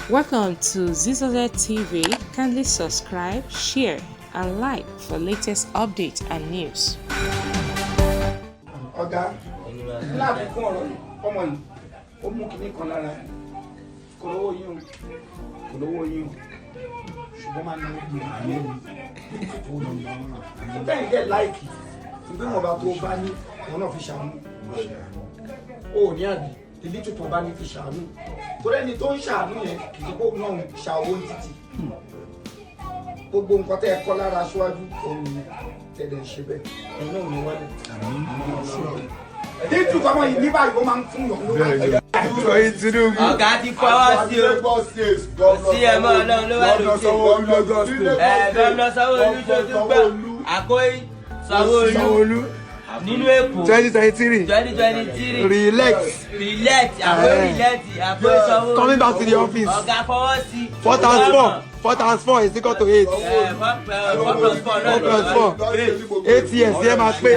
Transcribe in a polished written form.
Welcome to Zizoze TV. Kindly subscribe, share, and like for latest updates and news. Ọ̀gá, láàfikún ọ̀rọ̀ yìí, ọmọ yìí ó mú kinní kan lára ẹ̀. Kò lówó yín o, kò lówó yín o, ṣùgbọ́n máa náwó bí i bẹ́ẹ̀ dẹ́ láìkì nígbà wọn bá tó bá ní wọn náà fi ṣàánú. O ò ní àbí ilé tó bá ní fi ṣàánú, torí ẹni tó ń ṣàánú yẹn kì í ṣe pé òun náà ń ṣa owó ní títì. Gbogbo nǹkan tẹ́ ẹ kọ́ lára aṣáájú òun nìyẹn tẹ̀lé ṣe bẹ́ẹ̀. Ẹ̀yin náà ò ní wálé. Títù tọmọ yìí ní báyìí, ó máa ń fún yàn ló máa ń jẹ. Tinubu. Ọ̀gá ti fọwọ́ sí o. Kò sí ẹ̀ mọ́, Ọlọ́run ló wà lókè. Ẹ̀ gómìnà Sanwó-Olú tó tún gbà àkóyí Sanwó-Olú Sanwó-Olú nínú Èkó 2023. 2023. Re-elect. Re-elect àkóyí, re-elect àkóyí Sanwó-Olú. Coming back to the office. Ọ̀gá fọwọ́ sí. Four times four. Four times four is equal to eight. Ẹ̀ 4 plus 4 náà. 4 plus 4. 8 years yẹn máa pé.